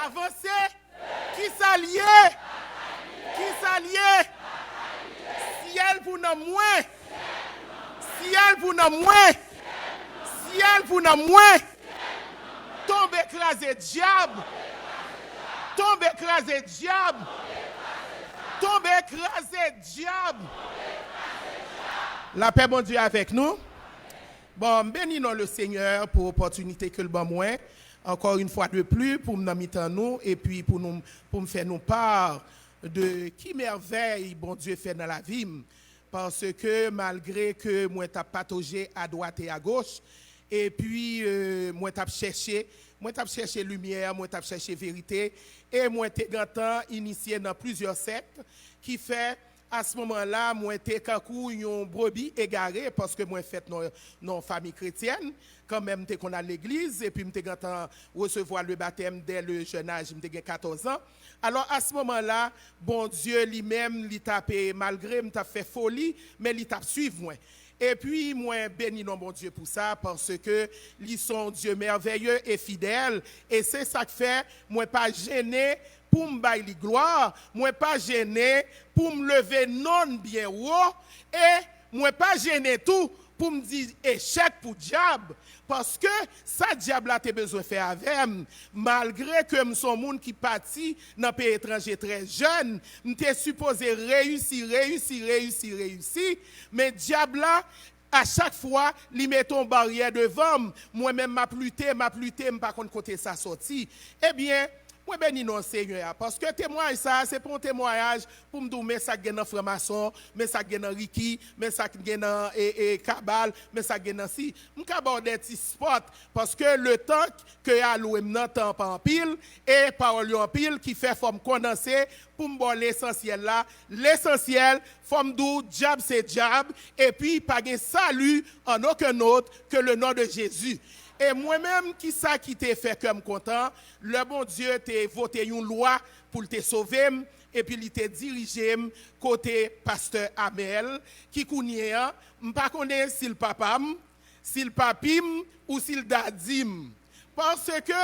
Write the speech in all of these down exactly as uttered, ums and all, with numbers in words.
Avanse. Kisa l ye? Kisa l ye? Syèl pou nanm mwen. Syèl pou nanm mwen. Syèl pou nanm mwen. Tonbe kraze dyab. Tonbe kraze dyab. Tonbe kraze dyab. Lapè Bondye avèk nou. Bon, m beni non le Senyè pou opòtinite ke l ban mwen, encore une fois de plus, pou m nan mitan nou, epi pou nou, pou m fè nou pa de ki mèvèy Bondye fè nan lavi m. Paske malgre ke mwen t ap patoje adwat e agoch, epi, euh, mwen t ap chèche, mwen t ap chèche limyè, mwen t ap chèche verite, e mwen te gentan inisye nan plizyè sèk, ki fè, a se moman la, mwen te kankou yon brebi egare, paske mwen fèt nan, nan yon fanmi kretyèn, kanmenm m te konn al legliz, epi m te gentan resevwa le batèm dè le jèn aj, m te gen katòz an. Alò, a se moman la, Bondye li menm, li t ap, malgre m t ap fè foli, men li t ap swiv mwen. Epi mwen beni non Bondye pou sa, paske li se yon Dye mèvèye e fidèl, e se sa k fè mwen pa jennen pou m bay li glwa, mwen pa jennen pou m leve non l byen wo, e mwen pa jennen tou pou m di echèk pou dyab, paske sa dyab la te bezwen fè avè m, malgre ke m se yon moun ki pati nan peyi etranje trè jèn, m te sipoze reyisi, reyisi, reyisi, reyisi, men dyab la, a chak fwa, li mete yon baryè devan m, mwen menm m ap lite, m ap lite, m pa konn kote sa sòti. Ebyen, mwen beni non Senyè a, paske temwayaj sa a, se pa yon temwayaj pou m di w men sa k gen nan franmason, men sa k gen nan riki, men sa k gen nan, e, e, kabal, men sa k gen nan si. M ka ba w de ti spòt, paske letan ke a lwe m nan tan pa anpil, e pawòl yo anpil, ki fè fò m kondanse pou m ba w lesansyèl la. Lesansyèl, fò m di w, dyab se dyab, epi pa gen sali an okenn ot ke le non de Jezi. E mwen menm, kisa ki te fè kè m kontan? Lè Bondye te vote yon lwa pou l te sove m, epi li te dirije m kote pastè Amèl, ki kounye a, m pa konnen si l papa m, si l papi m, ou si l dadi m. Paske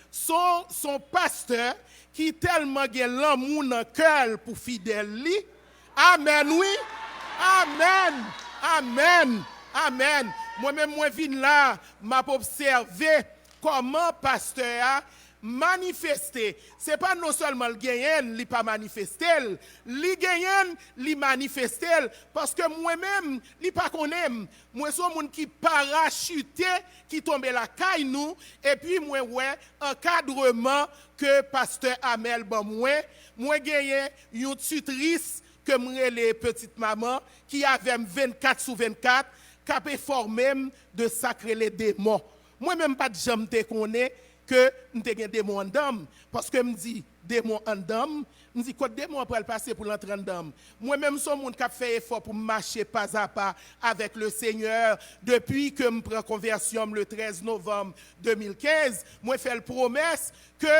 s on, s on pastè ki tèlman gen lanmou nan kè l pou fidèl li. Amèn, wi. Amèn. Amèn. Amèn. Mwen menm, mwen vin la, m ap obsève kòman pastè a manifeste. Se pa non sèlman l genyen l, li pa manifeste l. Li genyen l, li manifeste l. Paske mwen menm, li pa konnen m. Mwen se yon moun ki parachite, ki tonbe lakay nou, epi mwen wè ankadreman ke pastè Amèl ban mwen. Mwen genyen yon titris ke m rele Petit Maman, ki avè m vennkat sou vennkat, k ap enfòme m de sa k rele demon. Mwen menm, m pa t janm te konnen ke m te gen demon anndan m, paske m di, demon anndan m, m di, kot demon an pral pase pou l antre anndan m? Mwen menm, se yon moun k ap fè efò pou m mache pazapa avèk le Senyè depi ke m pran konvèsyon m le trèz novanm de mil kenz. Mwen fè l pwomès ke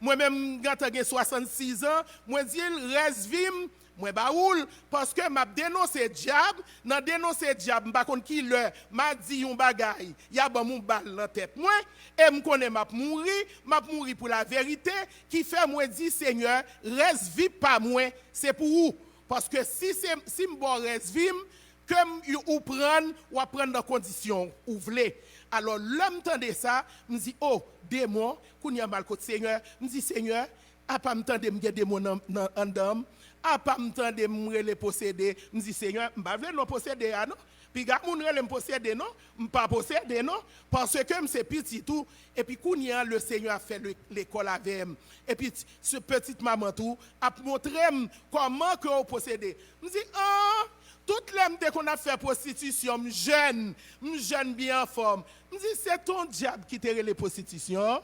mwen menm, m gentan gen swasannsis an, mwen di l, rès vi m, mwen ba ou l, paske m ap denonse dyab. Nan denonse dyab, m pa konn ki lè m a di yon bagay, y a ban m yon bal nan tèt mwen, e m konnen m ap mouri, m ap mouri pou laverite, ki fè mwen di, Senyè, rès vi pa mwen, se pou ou. Paske si se, si m ba w rès vi m, ke m, ou pran l, w ap pran l nan kondisyon ou vle. Alò, lè m tande sa, m di, o, demon, kounye a m al kot Senyè, m di, Senyè, apa m tande m gen demon nan, nan anndan m? Apa m tande m rele posede? M di, Senyè, m pa vle non posede a, non. Piga moun rele m posede, non. M pa posede, non. Paske m se pitit ou. Epi kounye a, le Senyè ap fè le, lekòl avè m. Epi ti, se Petit Maman tou ap montre m kòman ke w posede. M di, an, tout lè m te konn ap fè pwostitisyon, m jèn, m jèn byen anfòm. M di, se t on dyab ki te rele pwostitisyon.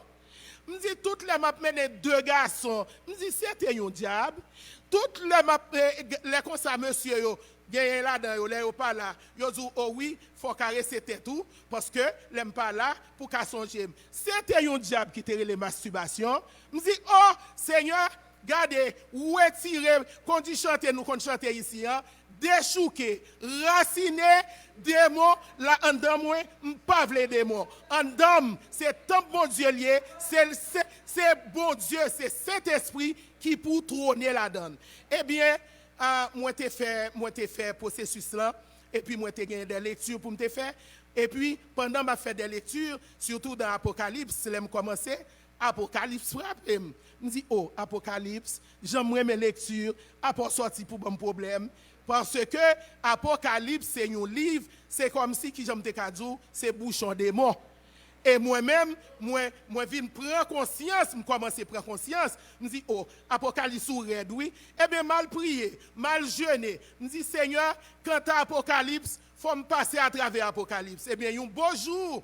M di, tout lè m ap mennen de gason, m di, se te yon dyab. Tout lè m ap, e, e, lè konsa, mesye yo, genyen ladan yo, lè yo pa la, yo di w, o wi, fò w karese tèt ou, paske lè m pa la, pou w ka sonje m. Se te yon dyab ki te rele mastibasyon. M di, o, Senyè, gade, ou retire kondi chante nou konn chante isi an, dechouke, rasine demon la anndan mwen, m pa vle demon. Anndan m, se tanp Bondye l ye, se, se, se Bondye, se Sentespri ki pou twone ladan l. Ebyen, a, mwen te fè, mwen te fè pwosesis lan, epi mwen te gen de lekti pou m te fè. Epi, pandan m ap fè de lekti, sitou nan Apokalips, lè m kòmanse, Apokalips frape m. M di, o, Apokalips, jan m renmen lekti, apa w sòti pou ban m pwoblèm. Paske Apokalips se yon liv, se kòmsi, kijan m te ka di w, se bouchon demon. E mwen menm, mwen, mwen vin pran konsyans, m kòmanse pran konsyans. M di, o, Apokalips ou rèd, wi. Ebyen, m al priye, m al jene. M di, Senyè, kanta Apokalips, fò m pase atravè Apokalips. Ebyen, yon bon jou,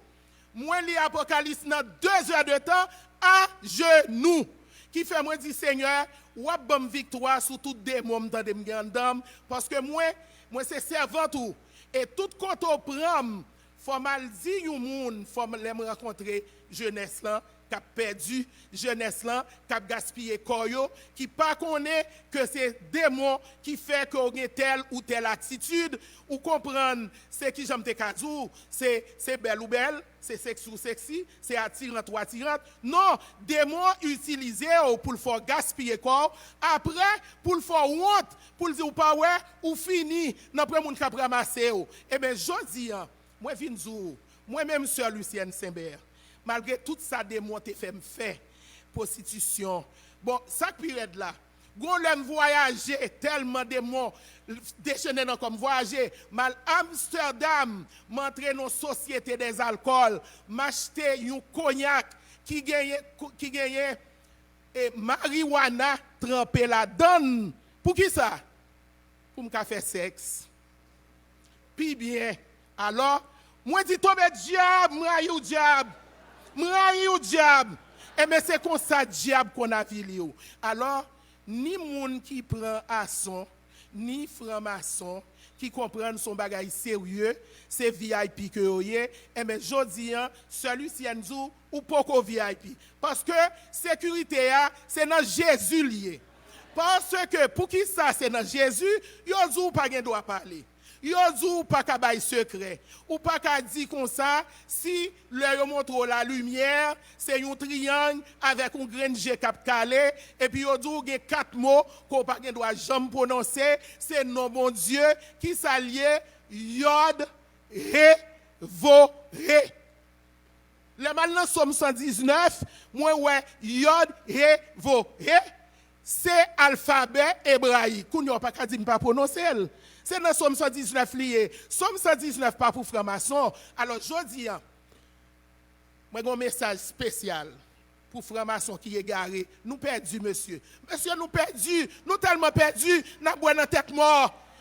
mwen li Apokalips nan de zè de tan, ajenou. Ki fè mwen di, Senyè, w ap ban m viktwa sou tout demon m tande m gen anndan m, paske mwen, mwen se sèvant ou. E tout kote w pran m, fò m al di yon moun, fò m, lè m rankontre jenès lan k ap pèdi, jenès lan k ap gaspiye kò yo, ki pa konnen ke se demon ki fè ke w gen tèl ou tèl atitid, ou konprann, se kijan m te ka di w, se, se bèl ou bèl, se seksi ou seksi, se atirant ou atirant. Non, demon an itilize w pou l fè w gaspiye kò w, apre, pou l fè w wont, pou l di w pa wè, ou fini, nan pwen moun k ap ranmase w. Ebyen, jodi a, mwen vin di w, mwen menm sè Lucienne Senbè, malgre tout sa demon te fè m fè, pwostitisyon, bon, sa k pi rèd la, gon lè m vwayaje, tèlman demon dechennen nan kò m, vwayaje, m al Amsterdam, m antre nan sosyete dèzalkòl, m achte yon konyak ki genyen, ki genyen, e, mariwana tranpe ladan l. Poukisa? Pou m ka fè sèks pi byen. Alò, mwen di, tonbe dyab, m rayi w dyab. M rayi w dyab. Enben, se konsa dyab konn avili w. Alò, ni moun ki pran ason, ni franmason ki konprann se yon bagay serye, se V I P ke yo ye, enben, jodi a, sè Lucienne di w, ou poko V I P. Paske sekirite a, se nan Jezi l ye. Paske poukisa se nan Jezi, yo di w pa gen dwa pale. Yo di w pa ka bay sekrè. Ou pa ka di konsa, si lè yo montre w lalimyè, se yon triyang avèk yon grenn je k ap kale, epi yo di w gen kat mo ke w pa gen dwa janm pwononse, se non Bondye, kisa l ye? Yòd, he, vo, he. Lè m al nan Sòm san diznèf, mwen wè yòd, he, vo, he, se alfabè ebrayik. Kounye a, w pa ka di m pa pwononse l. Se nan Sòm san diznèf li ye. Sòm san diznèf pa pou franmason. Alò, jodi a, mwen gen yon mesaj espesyal pou franmason ki egare. Nou pèdi, mesye. Mesye, nou pèdi. Nou tèlman pèdi, n ap bwè nan tèt mò.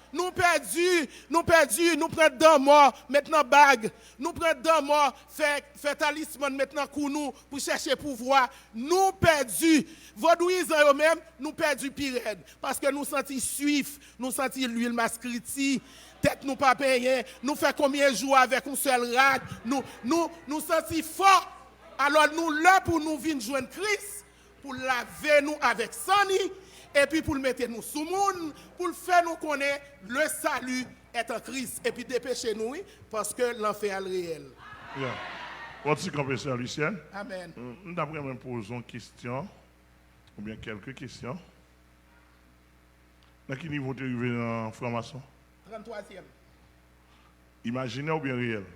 Nou pèdi, nou pèdi, nou pran dan mò, met nan bag. Nou pran dan mò, fè, fè talismàn, met nan kou nou pou chèche pouvwa. Nou pèdi. Vodouyizan yo menm, nou pèdi pi rèd. Paske nou santi swif, nou santi lwil maskriti, tèt nou pa benyen, nou fè konbyen jou avèk yon sèl rad, nou, nou, nou santi fò. Alò, nou lè pou nou vin jwenn Kris, pou l lave nou avèk san ni, epi pou l mete nou sou moun, pou l fè nou konnen le salut est en Christ, epi depeche nou, wi, paske lanfè a l reyèl. Yeah. Yon ti kanpe, sè Lucienne. Amèn. M, m t ap renmen poze yon kesyon, oubyen kèlke kesyon. Nan ki nivo w te rive nan franmason? Tranntwazyèm. Imajinè oubyen reyèl?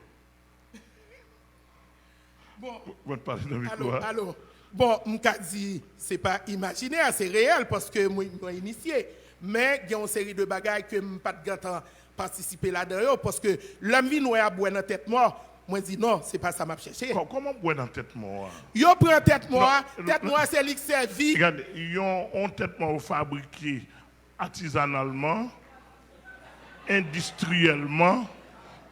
Bon. Mwen pale nan mikwo a. Alo, alo. Bon, m ka di, se pa imajinè, se reyèl, paske mwen, mwen inisye. Men, gen yon seri de bagay ke m pa t gentan patisipe ladan yo, paske lè m vin wè y ap bwè nan tèt mò, mwen di, non, se pa sa m ap chèche. Kò-, kòman bwè nan tèt mò a? Yo pran tèt mò a, tèt mò a, se li k sèvi. Gade, yon, yon tèt mò yo fabrike atizanalman, endistriyèlman,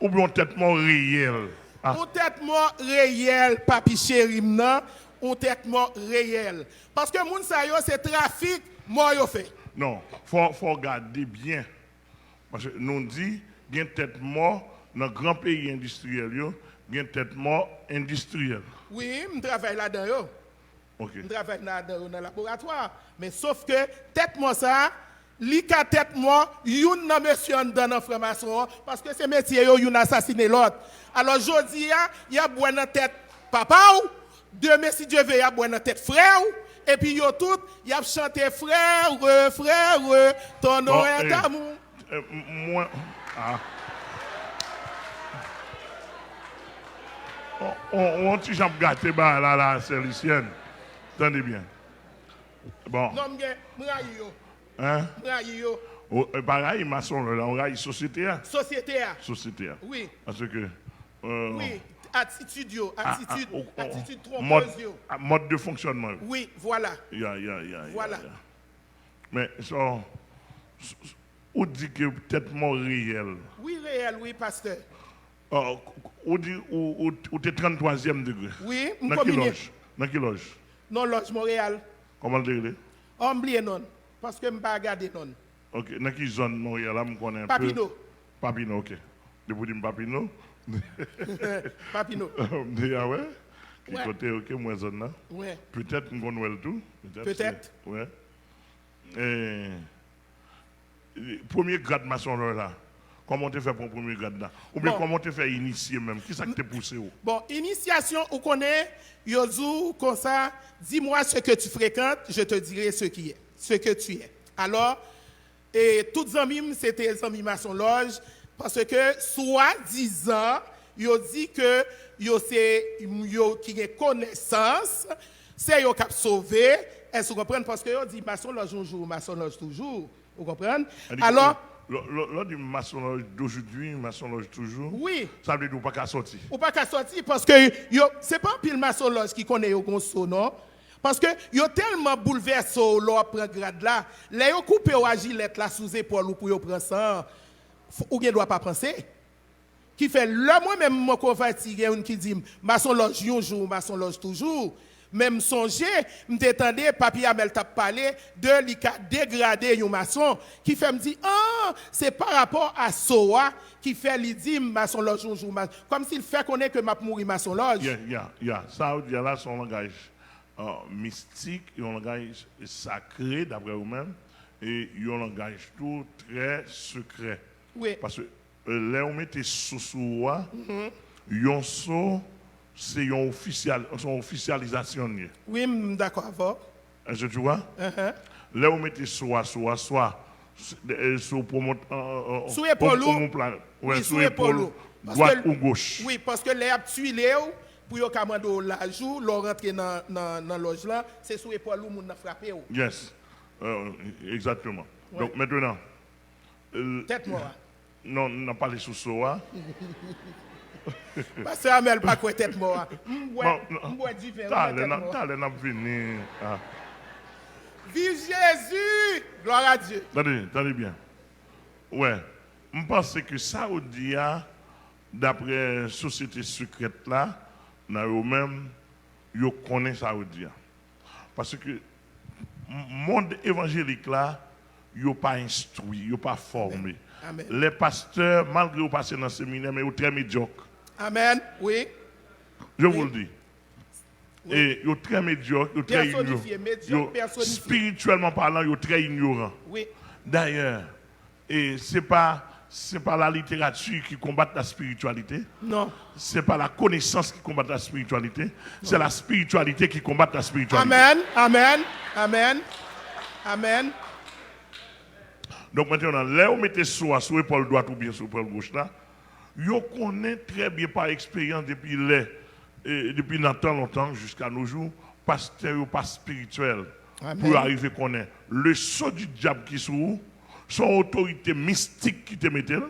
oubyen yon tèt mò reyèl? Ah. Yon tèt mò reyèl, papi cheri m nan, yon tèt mò reyèl. Paske moun sa yo, se trafik mò yo fè. Non, fò, fò w gade byen. Paske nou di, gen tèt mò nan gran peyi endistriyèl yo, gen tèt mò endistriyèl. Wi, m travay ladan yo. Ok. M travay ladan yo nan laboratwa. Men sof ke tèt mò sa a, Li ka tèt mò youn nan mesye anndan nan franmason an, paske se metye yo, youn asasine lòt. Alò, jodi a, y ap bwè nan tèt papa w, demen, si Dye ve, y ap bwè nan tèt frè w, epi yo tout, y ap chante frère, frère, ton nom est amour. Mwen, ah. On ti jan ap gate bagay la, la, sè Lisyèn. Tande byen. Bon. Non, m gen, m rayi yo. Hein? M rayi yo. Ou pa rayi masonlòj la, ou rayi sosyete a. Sosyete a. Sosyete a. Wi. Paske. Euh, wi, atitid yo, atitid, atitid twonpez yo. Mòd de fonksyònman yo. Wi, vwala. Ya, ya, ya, ya. Vwala. Men, so, ou di ke tèt mò reyèl. Wi, reyèl, wi, pastè. Ou di ou te tranntwazyèm degre. Wi, m kominye. Nan ki lòj? Non, lòj Monreyal. Kòman l te rele? Oh, m bliye non l. Paske m pa gade non l. Ok, nan ki zòn Monreyal la m konnen enpe? Papino. Papino, ok. Depi w di m Papino. Papino. M deja wè. Ki kote, ok, m wè zòn nan. Petèt m konn wè l tou. Petèt. Premye grad masonlòj la, kòman w te fè pran premye grad la? Oubyen kòman w te fè inisye menm? Kisa k te pouse w? Bon, inisyasyon, ou konnen, yo di w konsa, dis-moi ce que tu fréquentes, je te dirai ce qui est, ce que tu es. Alò, e tout zanmi m, se te zanmi masonlòj, paske swadizan, yo di ke yo se, yo ki gen konesans, se yo k ap sove, èske w konprann? Paske yo di masonlòj yon jou, masonlòj toujou. Ou konprann? Alò. Lè w di masonlòj d'aujourd'hui, masonlòj toujou, wi, sa vle di ou pa ka sòti. Ou pa ka sòti paske yo, se pa anpil masonlòj ki konnen yo gon so non. Paske yo tèlman boulvèse w lè w ap pran grad la. Lè yo koupe w a jilèt la sou zepòl ou pou yo pran san an, ou gen dwa pa panse. Ki fè lè mwen menm mwen konvèti, gen youn ki di m, masonlòj yon jou, masonlòj toujou. Men m sonje, m te tande Papi Amèl t ap pale de li ka degrade yon mason. Ki fè m di, an, se pa rapò a so a ki fè li di m masonlòj yon jou, mas-, kòmsi l fè konnen ke m ap mouri masonlòj. Ya, ya, ya. Sa ou di a la, se yon langaj mistik, yon langaj sakre, daprè ou menm, e yon langaj tou trè sekrè. Paske lè ou mete so sou ou a, yon so, se yon ofisyal, se yon ofisyalizasyon l ye. Wi, m dakò avè w. Èske tu vois? Lè ou mete so a sou ou a, swa sou pwomot, sou epòl ou. Wi, sou epòl ou. Dwat ou goch. Wi, paske lè y ap twile w, pou yo ka mande w laj ou, lè w rantre nan, nan, nan lòj lan, se sou epòl ou moun nan frape w. Yes. Egzakteman. Donk, mentenan. Tèt mò a. Non, n ap pale sou so a. Pastè Amèl pa kwè tèt mò a. M bwè, m bwè diven, ou kwè tèt mò a. Talè n ap vini. Ah. Viv Jezi! Glwa a Dye! Tande, tande byen. Wè, m panse ke sa ou di a, daprè sosyete sekrèt la, nan yo menm, yo konnen sa ou di a. Paske mond evanjelik la, yo pa enstwi, yo pa fòme. Lè pastè, malgre yo pase nan seminè, men yo trè medyòk. Amèn, wi. Je vous le dis. E yo trè medyòk, yo trè inyoran. Yo, espirityèlman palan, yo trè inyoran. Dayè, e se pa, se pa la littérature qui combat la spiritualité. Non. C'est pas la connaissance qui combat la spiritualité. C'est la spiritualité qui combat la spiritualité. Amèn, amèn, amèn, amèn. Donk, mentenan, lè yo mete so a sou epòl dwat oubyen sou epòl goch la, yo konnen trè byen pa eksperyans depi lè, e, depi nan tan lontan jiska no jou, pastè yo pa espirityèl pou yo arive konnen le sceau du diable ki sou ou, se yon otorite mistik ki te mete l,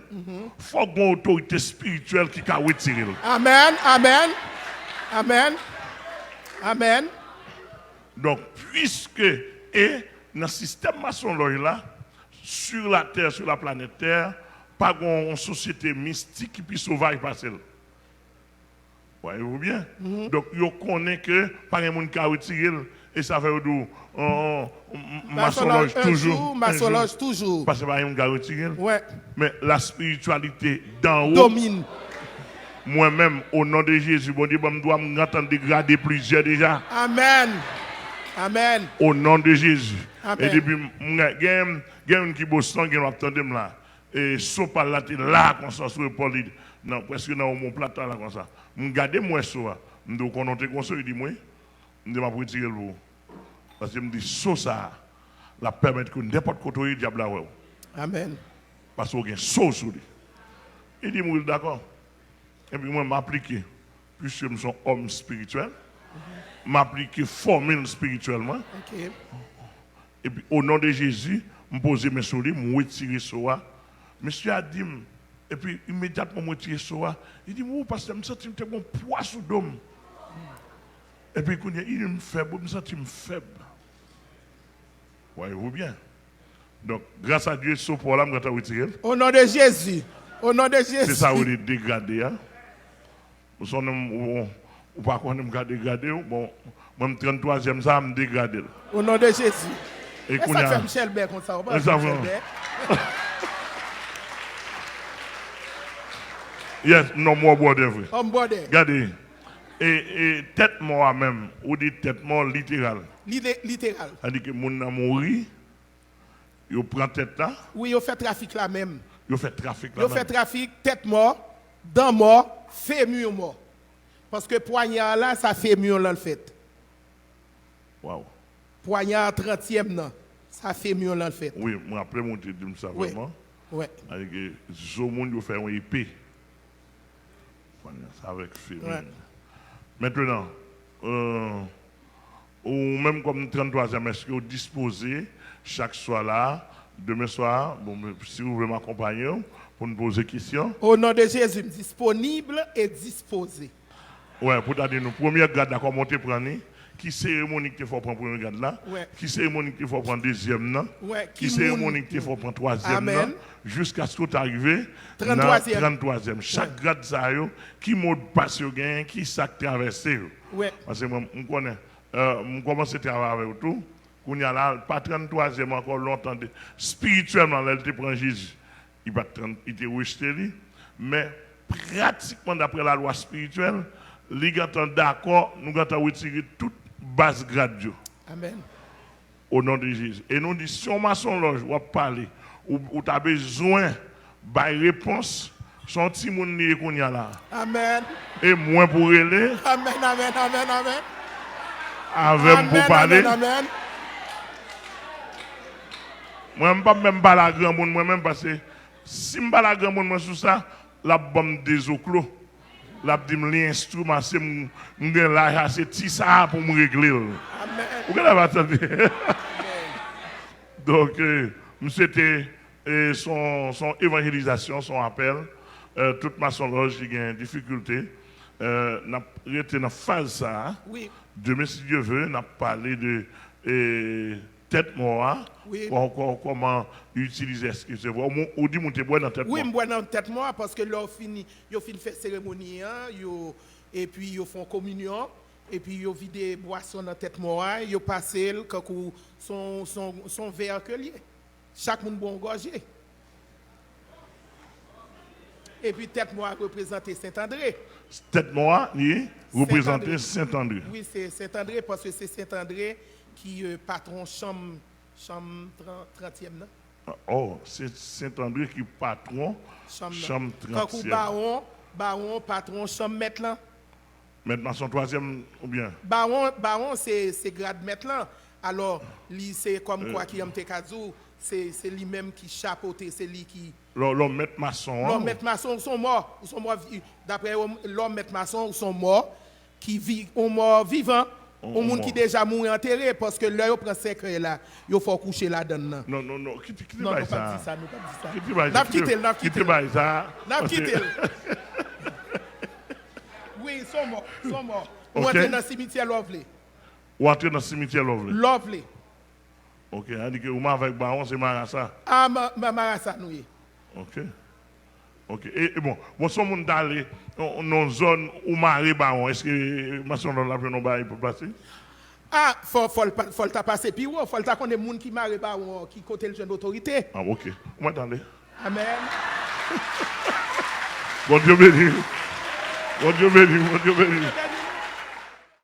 fòk gen yon otorite espirityèl ki ka retire l. Amèn, amèn, amèn, amèn. Donk, puiske, e, nan sistèm masonlòj la, sur la terre, sur la planète Terre, pa gen yon sosyete mistik ki pi sovaj pase l. Voyez-vous bien? Donk, yo konnen ke pa gen moun ki ka retire l, e sa fè yo di w, masonlòj toujou. Masonlòj toujou. Paske pa gen moun ki ka retire l. Wè. Men la spiritualité d'en haut domine. Mwen menm, o non de Jezi, Bondye ban m dwa m gentan degrade plizyè deja. Amèn. Amèn. O non de Jezi. E depi m gen, gen youn ki Boston, gen w ap tande m la. E so pa l la te la konsa sou epòl li, nan, prèske nan omoplat la, la konsa. M gade m wè so a. M di, "W konnen w te gen so?" Li di m, "Wi." M di, "M ap retire l pou ou." Paske m di, "So sa a, l ap pèmèt ke nenpòt kote w ye, dyab la wè w." Amèn. Paske w gen so w sou li. Li di m, "Wi, l dakò." Epi mwen, m aplike. Piske m se yon òm espirityèl, m aplike fòmil espirityèlman. Epi, o non de Jezi, m poze men sou li, m retire so a. Mesye a di m, epi imedyatman m retire so a, li di m, "Ou, pastè, m santi m te gen yon pwa sou do m." Epi kounye a, li di m fèb, wi, m santi m fèb. Voyez-vous bien. Donk, gras a Dye, so pa w la, m gentan retire l. O non de Jezi. O non de Jezi. Se sa yo rele degrade a. Ou se yon nonm, ou, ou pa konnen m ka degrade w. Bon, mwen, m tranntwazyèm sa a, m degrade l. O non de Jezi. E kounye a, sa k fè Michel bè konsa, ou pa wè Michel bè? Yes, non, m wè w bwòdè vre. Òm bwòdè. Gade, e, e tèt mò a menm, ou di tèt mò literal. Lite-, literal. Sa di ke moun nan mouri, yo pran tèt la. Wi, yo fè trafik la menm. Yo fè trafik la menm. Yo fè trafik, tèt mò, dan mò, femur mò. Paske pwanya la, sa femur lan l fèt. Waw. Pwanya trantyèm nan, sa femur lan l fèt. Wi, m raple m ou te di m sa vrèman. Wi. Sa di ke zo moun yo fè yon epe. Pwanya sa avèk femur. Wi. Mentnan, euh, ou menm kòm tranntwazyèm, èske w dispoze chak swa la, demen swa, bon, si w vle m akonpaye w pou n poze kesyon? O non de Jezi, m disponib e dispoze. Wè, pou ta di nou, premye grad la, kòman w te pran li? Ki seremoni ki te fè w pran premye grad la? Wè. Ki seremoni ki te fè w pran dezyèm nan? Wè, ki seremoni ki te fè w pran twazyèm nan? Amèn. Jiskaske w ta rive nan tranntwazyèm. Tranntwazyèm. Chak grad sa yo, ki modpas yo genyen, ki sa k travèse yo? Wè. Paske mwen, m konnen, euh, m kòmanse travay avè w tou. Kounye a la, pa tranntwazyèm ankò, lontan de, espirityèlman, lè l te pran Jezi, li pa t trann, li te rejte li. Men, pratikman, daprè lalwa espirityèl, li gentan dakò, nou gentan retire tout baz grad yo. Amèn. O non de Jezi. E nou di, si yon masonlòj w ap pale, ou, ou ta bezwen bay repons, se yon timoun li ye kounye a la. Amèn. E mwen pou rele. Amèn, amèn, amèn, amèn. Avè m pou pale. Amèn, amèn, amèn. Mwen, m p ap menm pale a granmoun mwen menm, paske si m pale a granmoun mwen sou sa, l ap ban m dezoklo. L ap di m li enstriman, se m, m gen laj a, se ti sa a pou m regle l. Amèn. Ou genlè pa tande. Donk, eh, m swete, eh, se yon, se yon evanjelizasyon, se yon apèl. Eh, tout masonlòj ki gen difikilte, eh, n ap rete nan faz sa a. Wi. Demen, si Dye ve, n ap pale de, eh, tèt mò a, wi, kò-, kò-, kòman itilize, èske se vre? Ou, ou di moun te bwè nan tèt mò. Wi, m bwè nan tèt mò a, paske lè yo fini, yo fin fè seremoni an, yo, epi yo fè yon kominyon, epi yo vide bwason nan tèt mò a, yo pase l kankou se yon, se yon, se yon vè ke l ye. Chak moun bwè yon gòje. Epi tèt mò a reprezante Sentandre. Tèt mò a, li reprezante Sentandre. Wi, se Sentandre, paske se Sentandre ki, euh, patwon chanm, chanm tran-, trantyèm nan. Oh, se Sentandre ki patwon chanm trantyèm. Kankou bawon, bawon patwon chanm mèt lan. Mèt mason twazyèm, oubyen? Bawon, bawon se, se grad mèt lan. Alò, li se kòm kwa ki an m te ka di w, se, se li menm ki chapote, se li ki. Lè w, lè w mèt mason an. Lè w mèt mason, ou se yon mò, ou se yon mò vi-, daprè yo, lè w mèt mason, ou se yon mò ki vi-, yon mò vivan, yon moun ki deja mouri antere, paske lè yo pran sèkèy la, yo fè w kouche ladan l nan. Non, non, non, kite, kite bagay sa. Non, non, pa di sa, non, pa di sa. Kite bagay sa. N ap kite l, n ap kite l. Kite bagay sa. N ap kite l. Wi, se yon mò, se yon mò. Ou antre nan simityè lè w vle. Ou antre nan simityè lè w vle. Lè w vle. Ok, sa di ke ou mare avèk bawon, se marasa. A, ma-, ma-, marasa nou ye. Ok. Ok. E, e bon, bon, si yon moun t ale nan, nan zòn ou mare bawon, èske mason nan l ap jwenn yon bagay pou l pase? A, fò, fò l pa, fò l ta pase pi wo, fò l ta konnen moun ki mare bawon an, ki kote l jwenn otorite. A, ok. Ou mèt ale. Amèn. Bondye beni w. Bondye beni w, Bondye beni w.